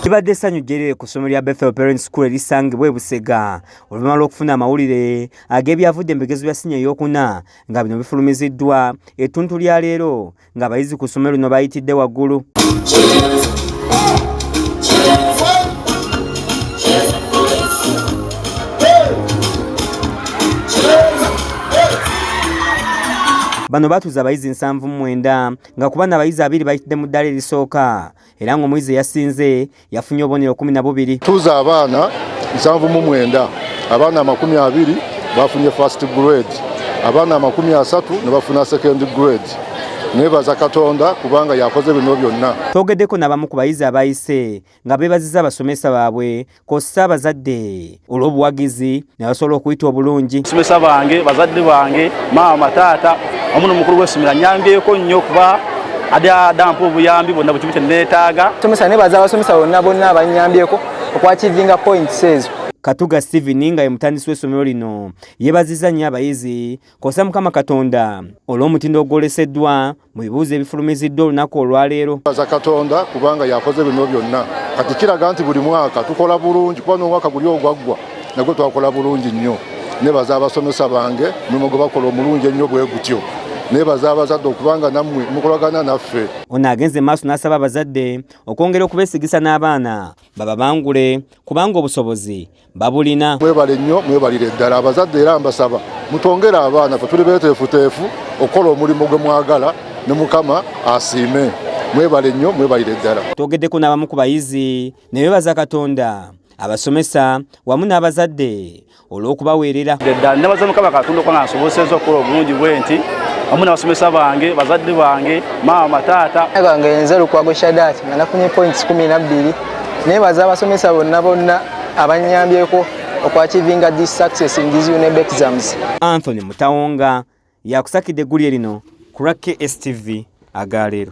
Libadde essanyu jjerere ku ssomero lya Bethel Parents School erisangibwa e Busega oluvannyuma lw'okufuna amawulire ag'ebyavudde mu bigezo bya siniya ey'okuna nga bino bifulumiziddwa ettuntu lya leero ng'abayizi ku ssomero lino bayitidde waggulu. Bano batuuza abayizi 79 nga ku bano abayizi 20 bayitidde mu ddaala erisooka era ng'omuyizi eyasinze yafunye obubonero 12. Tuuza abaana 79, abaana 20 bafunye first grade, abaana 30 ne bafuna second grade. Nebaza Katonda kubanga yakoze bino byonna. Twogeddeko n'abamu ku bayizi abayise nga beebazizza abasomesa baabwe kw'ossa abazadde olw'obuwagizi ne basobola okuyita obulungi. Abasomesa bange, bazadde bange, maama, taata wamu n'omukulu w'essomero annyambyeko nnyo kuba adampa obuyambi bwonna buli kimu kye neetaaga. Somesa nebaza abasomesa bonna bonna abannyambyeko okwakivinga points ezo. Katuga Steven nga ye mutandisi w'essomero lino yeebazizza nnyo abayizi kw'ossa Mukama Katonda olw'omutindo ogwoleseddwa mu bibuuzo ebifulumiziddwa olunaku olwaleero. Baza Katonda kubanga yakoze bino byonna. Kati kiraga nti buli mwaka tukola bulungi kuba n'omwaka guli ogwaggwa nagwo twakola bulungi nnyo. Nebaza abasomesa bange omulimu gwe bakola omulungi ennyo bwe gutyo. Nebaza abazadde okubanga nammwe mukolagana naffe. Ono agenze maaso n'asaba abazadde okwongera okubeesigisa n'abaana bababangule kubanga obusobozi babulina. Mwebale nnyo, mwebalire ddala abazadde, era mbasaba mutwongere abaana, ffe tuli beeteefuteefu okukola omulimu gwe mwagala ne Mukama asiime. Mwebale nnyo, mwebalire ddala. Twogeddeko n'abamu ku bayizi ne beebaza Katonda, abasomesa wamu n'abazadde olw'okubaweerera. Ddala nebaza Mukama Katonda okuba nga nsobosezza okukola obulungi bwe nti wamu n'abasomesa bange, bazadde bange, maama, taata. Gange nze Lukwago Shadat nga nafunye points 12. Nebaza abasomesa bonna bonna abannyambyeko okwachivinga this success in these UNEB exams. Anthony Mutawonga yakusakidde eggulire lino ku lwa KSTV agaleero.